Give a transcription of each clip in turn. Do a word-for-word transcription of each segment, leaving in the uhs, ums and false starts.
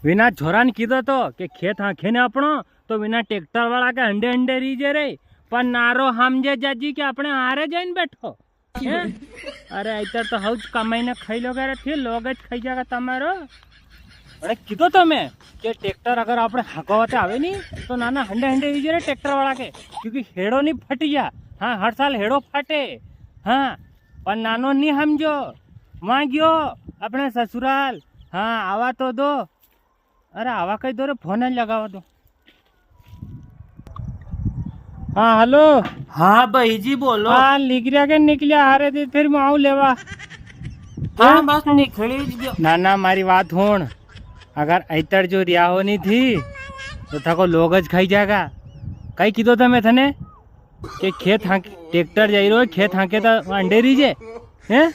विना छोरा ने कीधो तो के खेत हांके ने आपणो, तो विना ट्रैक्टर वाला के हंडे हंडे रीजे रे, पर नारो हमजे जाजी के आपणे हारे जाइन बैठो। हैं? अरे, इतर तो हौज कमाई ने खाई लोगे रे, फिर लोग ज खाई जाएगा तमारो। अरे, कीधो तो मैं के ट्रैक्टर अगर आपणे हांकवा ते आवे नी, तो नाना हंडे हंडे रीजे रे ट्रैक्टर वाला के, क्योंकि हेड़ो नी फट गया। हाँ, हर साल हेड़ो फाटे। हाँ, पर नानो नी हमजो, वां गयो अपणे ससुराल। हाँ, आवा तो दो। अरे, आवा कई दो रे, फोन लगावा दो। हाँ, हेलो। हाँ भाई जी, बोलो। हाँ, निकलिया के निकलिया, हारे दी, फिर मैं आऊँ लेवा। हाँ, बस निकली गयो। ना, ना, मारी बात हुण, अगर ऐतर जो रिया होनी थी, तो थाको लोग ज खाई जाएगा। कई कीधो था मैं थने? के खेत हाँके, ट्रैक्टर जाई रो, खेत हाँके तो अंडे रीजे, हैं?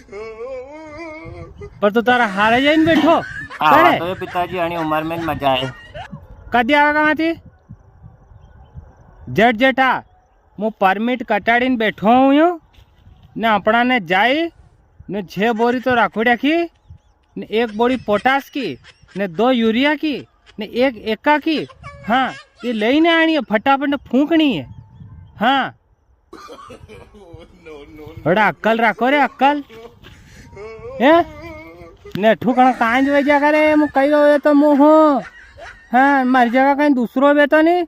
पर तू तारा हारे जाइन बैठो। आवा करे? तो ये पिताजी, अणी उम्र में मजा आए। कदी आवेगा वां थी? जट जटा, मु परमिट कटाड़ीन बैठो हूँ यूं, ने अपणा ने जाई, ने छे बोरी तो राखोड़िया की, ने एक बोरी पोटास की, ने दो यूरिया की, ने एक एका की। हाँ, ये लेने आनी है, फटाफट ने फूंकनी है। हाँ। बड़ा अक्कल राखो रे, अक्कल। हैं? ने ठुकणा कांज वजह करे, मु कही रहो, ये तो मु हूँ। हाँ, मारी जगह कहीं दूसरो वे तो नी।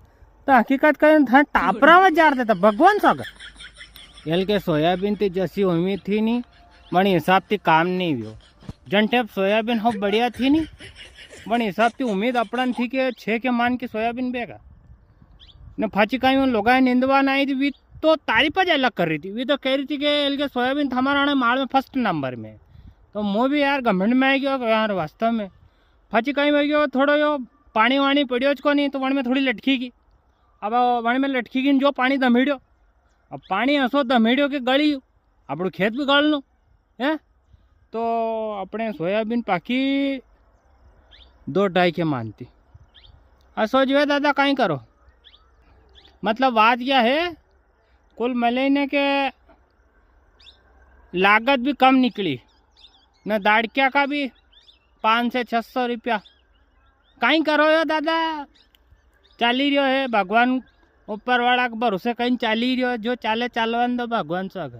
तो हकीकत कही, था टापरा में जार देता, भगवान सागर। एल के सोयाबीन थी जसी उम्मीद थी नी, वणी हिसाब थी काम नी व्यो। जन टेप सोयाबीन हो बढ़िया थी नी, वणी हिसाब थी उम्मीद अपणन थी के छे के मान की सोयाबीन बेगा। ने फाची काई उन लोगां निंदवा ना आई थी, वी तो तारीफ ज अलग कर री थी। वी तो कह री थी के एल के सोयाबीन तो हमारा आने माल में फर्स्ट नंबर में। तो मु भी यार घमंड में आई गयो यार वास्तव में। फाची काई में गयो, थोड़ो यो पाणी वाणी पड़्यो ज कोनी, तो वण में थोड़ी लटकी गई। अब वण में लटकी गई, जो पाणी धमेड़्यो, अब पाणी असो धमेड़्यो के गळी, आपणो खेत भी गळनो है। तो अपणे सोयाबीन पाकी दो ढाई के मानती। असो जो है दादा, काई करो, मतलब बात क्या है, कुल मिलई ने के लागत भी कम निकली, न दाड़किया का भी पाँच से छह सौ रुपया। काई करो यो दादा, चाली रियो है, भगवान ऊपर वाला के भरोसे कहीं चाली रियो, जो चाले चालवा दो भगवान से आगे।